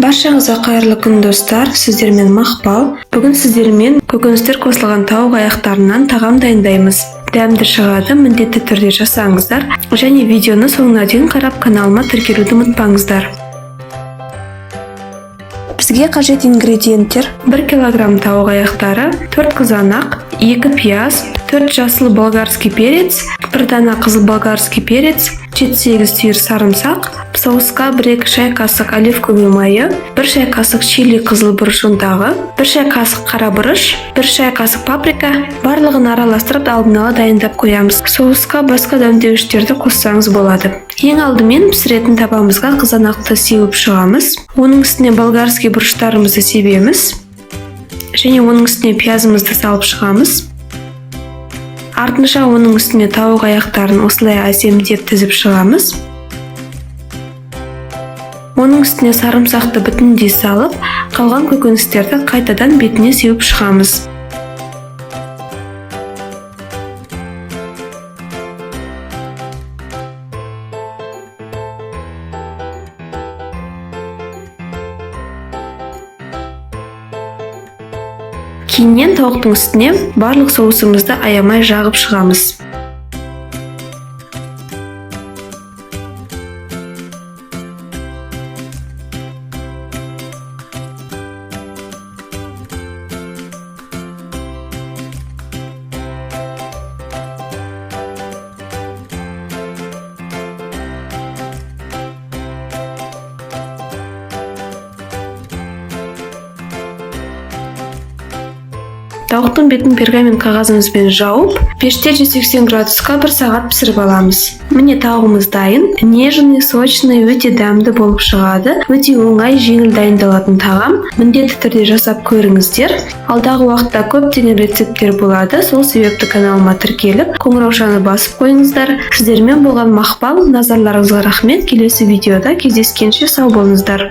Баршаңызға қайырлы күн, достар! Сіздермен Мақпал. Бүгін сіздермен көкөністер қосылған тауық аяқтарынан тағам дайындаймыз. Дәмді шығады, міндетті түрде жасаңыздар және видеоны соңына дейін қарап, каналыма тіркелуді ұмытпаңыздар. Бізге қажет ингредиенттер: 1 килограмм тауық аяқтары, 4 қызанақ, 2 пияз, 4 жасыл болгарский перец, 1 дана қызыл болгарский перец, 7-8 түйір сарымсақ, соусқа 1-2 шай қасық оливковый майы, 1 шай қасық чили қызыл бұрыш ұнтағы, 1 шай қасық қара бұрыш, 1 шай қасық паприка. Барлығын араластырып, алдын ала дайындап қоямыз. Соусқа басқа дәмдеуіштерді қоссаңыз болады. Ең алдымен пісіретін табамызға қызанақты сеуіп шығамыз. Оның үстіне болгарский бұрыштарымызды себеміз және оның үстіне пиязымызды салып шығамыз. Артынша оның үстіне тауық аяқтарын осылай әсемдеп тізіп шығамыз. Оның үстіне сарымсақты бүтіндей салып, қалған көкөністерді қайтадан бетіне сеуіп шығамыз. Кейіннен тауықтың үстіне барлық соусымызды аямай жағып шығамыз. Тауықтың бетін пергамент қағазымызбен жауып, пеште 180 градусқа 1 сағат пісіріп аламыз. Міне, тауығымыз дайын. Нежный, сочный, өте дәмді болып шығады. Өте оңай, жеңіл дайындалатын тағам. Міндетті түрде жасап көріңіздер. Алдағы уақытта көптеген рецепттер болады. Сол себепті каналыма тіркеліп, қоңыраушаны басып қойыңыздар. Сіздермен болған Мақпал. Назарларыңызға рахмет. Келесі видеода кездескенше сау болыңыздар.